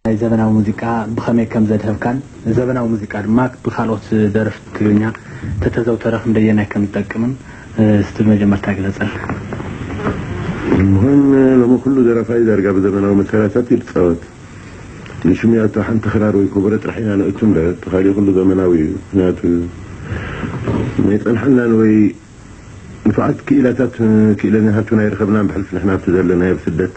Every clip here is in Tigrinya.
ናይ ዘበናዊ ሙዚቃ ብኸመይ ከም ዘድህብካን ዘበናዊ ሙዚቃ ድማ ብኻልኦት ደረፍቲ ትግርኛ ተተዘውተረ ክንደየናይ ከም ዝጠቅምን እስቲ መጀመርታ ግለጸልና። ምዃን ሎሚ ኩሉ ደራፋይ ዳርጋ ብዘመናዊ መሳርያታት እዩ ዝፃወት። ንሽም ያቶ ሓንቲ ክራር ወይ ኮበረ ጥራሕ ኢና ነእቱ እምበር እቲ ካሊእ ኩሉ ዘመናዊ እዩ። ምክንያቱ ናይ ፀንሓናን ወይ ንፉዓት ክኢላታት ክኢለናሃቱን ኣይረኸብናን ብሕልፊ ንሕና ኣብቲ ዘለናዮ ኣብ ስደት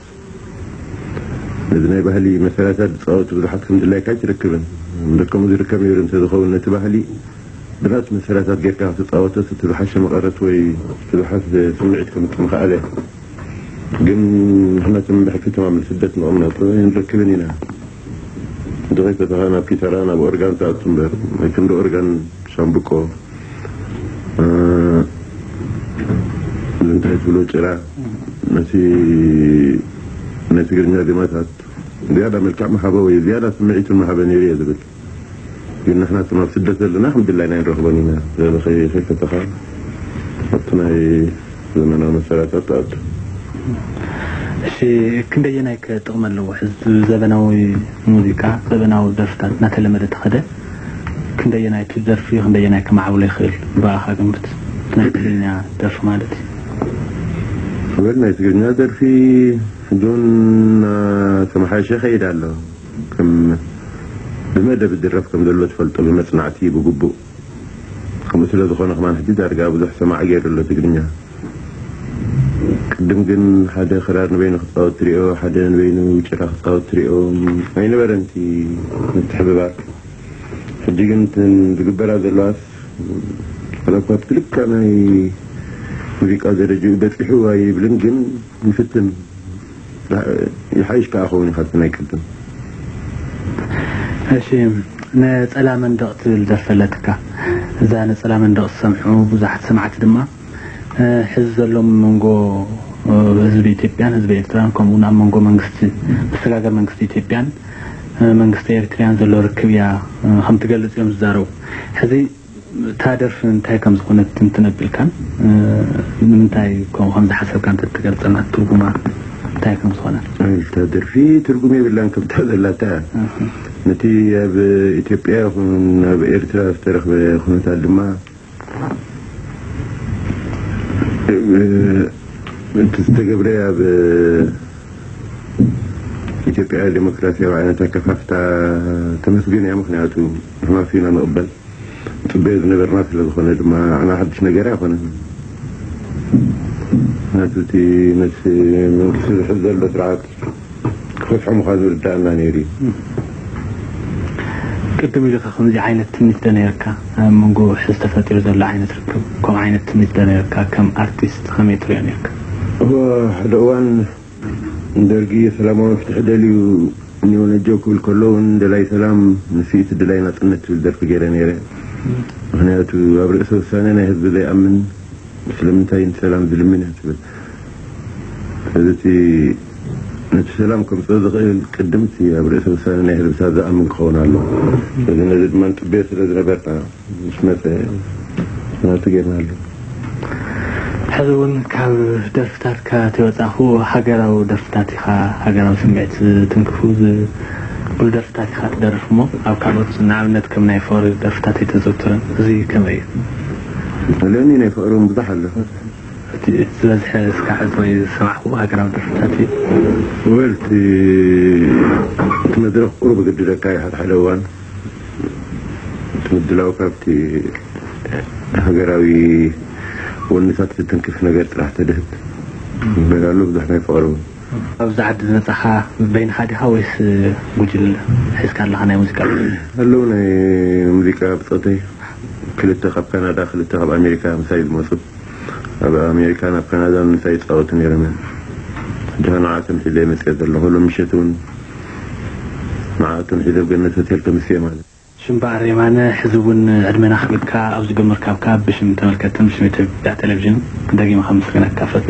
ነዚ ናይ ባህሊ መሳርያታት ዝፃወቱ ብዙሓት ከም ድላይካ ኣይትረክብን። እምበር ከምኡ ዝርከብ ነይሩ እንተዝኸውን ነቲ ባህሊ ብናቱ መሳርያታት ጌርካ ክትፃወቶስ እቲ ዝሓሸ መቐረት ወይ እቲ ዝሓሸ ስምዒት ከምፅእ ምኽኣለ። ግን ንሕና ከም ብሕልፊ ተማም ስደት ንቕመጥ ኣይንረክብን ኢና። እንተኸይፈተኻ ናብ ኪታራ ናብ ኦርጋን ትኣቱ እምበር ናይ ክንዲ ኦርጋን ሻምብቆ እንታይ ትብሎ ጭራ ነቲ ናይ ትግርኛ ዜማታት ዝያዳ መልክዕ መሃበ ወይ ዝያዳ ስምዒትን መሃበ ነይሩ እየ ዝብል። ግን ንሕና እቶም ኣብ ስደት ዘለና ከም ድላይና ኣይንረኽቦን ኢና። ስለዚ ከይፈተኻ ኣብቲ ናይ ዘመናዊ መሳርያታት ትኣቱ። እሺ ክንደየናይ ከ ጥቕሚ ኣለዎ? ሕዚ ዘበናዊ ሙዚቃ ዘበናዊ ደርፍታት እናተለመደ ተኸደ ክንደየናይ እቲ ደርፊ ክንደየናይ ከማዕብሎ ይኽእል? ብኣኻ ግምት ናይ ትግርኛ ደርፊ ማለት እዩ። ወል ናይ ትግርኛ ደርፊ ሕጂ እውን እናተመሓየሸ ይኸይድ ኣሎ። ከም ብመደብ ዝድረፍ ከም ዘሎ ትፈልጦ ብመፅናዕቲ ብግቡእ ከምኡ ስለ ዝኾነ ከማን ሕጂ ዳርጋ ብዙሕ ሰማዒ ገይሩ ኣሎ ትግርኛ። ቅድም ግን ሓደ ክራር ንበይኑ ክፃወት ትሪኦ፣ ሓደ ንበይኑ ጭራ ክፃወት ትሪኦ ኣይነበረን እቲ ምትሕብባር። ሕጂ ግን እተን ዝግበራ ዘለዋስ ዋላ እኳ እቲ ክልተ ናይ ሙዚቃ ደረጅኡ በፂሑ ኣይብልን ግን ይፍትን ይሓይሽ ከዓ ኸውን ኢኻ እቲ ናይ ቅድም። እሺ ነፀላ መንደቕ ትብል ደርፊ ኣለትካ። እዛ ነፀላ መንደቕ ዝሰምዑ ብዙሓት ሰማዕቲ ድማ ሕዚ ዘሎ መንጎ ህዝቢ ኢትዮጵያን ህዝቢ ኤርትራን ከምኡ እውን ኣብ መንጎ መንግስቲ መሰጋገር መንግስቲ ኢትዮጵያን መንግስቲ ኤርትርያን ዘሎ ርክብ እያ ከም ትገልጽ እዮም ዝዛረቡ። ሕዚ እታ ደርፊ እንታይ ከም ዝኾነት ትንትን ኣቢልካን ንምንታይ ከምኡ ከም ዝሓሰብካ እንተ ትገልጸልና ትርጉማ እንታይ ከም ዝኾነ። እታ ደርፊ ትርጉም የብላን ከምታ ዘላታ ነቲ ኣብ ኢትዮጵያ ይኹን ኣብ ኤርትራ ዝተረኽበ ኩነታት ድማ እቲ ዝተገብረ ኣብ ኢትዮጵያ ዴሞክራሲያዊ ዓይነት ኣከፋፍታ ተመስገን እያ። ምክንያቱ ንሕና ኢና ንቕበል ንፅበዮ ዝነበርና ስለ ዝኾነ ድማ ንዓና ሓድሽ ነገር ኣይኮነን። ምክንያቱ እቲ ነቲ መንግስቲ ዝሕዝ ዘሎ ስርዓት ክፈትሖ ምዃኑ ርዳእና ነይሩ እዩ። ቅድም ኢልካ ከምዚ ዓይነት ትምኒት ዶ ነይርካ? ኣብ መንጎ ሕዚ ተፈጢሩ ዘሎ ዓይነት ርክብ ከምኡ ዓይነት ትምኒት ዶ ነይርካ? ከም ኣርቲስት ከመይ ትሪኦ ነይርካ? እወ፣ ሓደ እዋን ደርጊ ሰላማዊ መፍትሒ ደልዩ እኒወነጀው ክብል ከሎ እውን ደላይ ሰላም ንስኢት ድላይ ናፅነት ትብል ደርፊ ገይረ ነይረ። ምክንያቱ ኣብ ርእሰ ውሳነ ናይ ህዝቢ ዘይኣምን ስለምንታይ ንሰላም ዝልምን እያ ትብል። ስለዚ እቲ ነቲ ሰላም ከምፅኦ ዝኽእል ቅድም እቲ ኣብ ርእሰ ውሳነ ናይ ህዝብታት ዝኣምን ክኸውን ኣለዎ። ስለዚ ነዚ ድማ ንፅበዮ ስለ ዝነበርና ምስ መፀ ናቱ ጌርናሉ። ሕዚ እውን ካብ ደርፍታትካ ተይወፃእኹ ሃገራዊ ደርፍታት ኢኻ ሃገራዊ ስምዒት ዝትንክፉ ዝብሉ ደርፍታት ኢኻ ትደርፍ እሞ ኣብ ካልኦት ንኣብነት ከም ናይ ፍቕሪ ደርፍታት ኣይተዘውትርን። እዚ ከመይ እዩ? ኣለኒ ናይ ፍቕሪ እውን ብዙሕ ኣሎ። እቲ ዝበዝሐ እስካዕ ዝረኣዩ ዝሰማዕኩዎ ሃገራዊ ደርፍታት እዩ። ወል እቲ እቲ መድረኽ ቁሩብ ግድደካ እዩ ሓደ ሓደ እዋን እቲ ምድላው ካብቲ ሃገራዊ ወንታት ዝትንክፍ ነገር ጥራሕ ተድህብ እምበር ኣሎ ብዙሕ ናይ ፍቕሪ እውን ኣብዚ ዓዲ ዝመጻኻ በይንኻ ዲኻ ወይስ ጉጅለ ሒዝካ ኣለኻ ናይ ሙዚቃ? ኣለዉ ናይ ሙዚቃ ብጾተይ ክልተ ካብ ካናዳ ክልተ ካብ ኣሜሪካ ምሳይ ዝመጹ ኣብ ኣሜሪካን ኣብ ካናዳን ምሳይ ይጻወቱ ነይሮም እዮም። ሕጂ ንዓቶም ሒዘ መጽየ ዘለኹ ሎም ምሸት እውን ንዓቶም ሒዘ ኣብ ገነት ሆቴል ተምስየ ማለት እዩ። ሽምበኣር የማነ ሕዚ እውን ዕድመና ክብካ ኣብዚ ብምርካብካ ብሽም ተመልከትን ብሽም ኢትዮጵያ ቴሌቪዥን ደጊመ ከምስግነካ ፈቱ።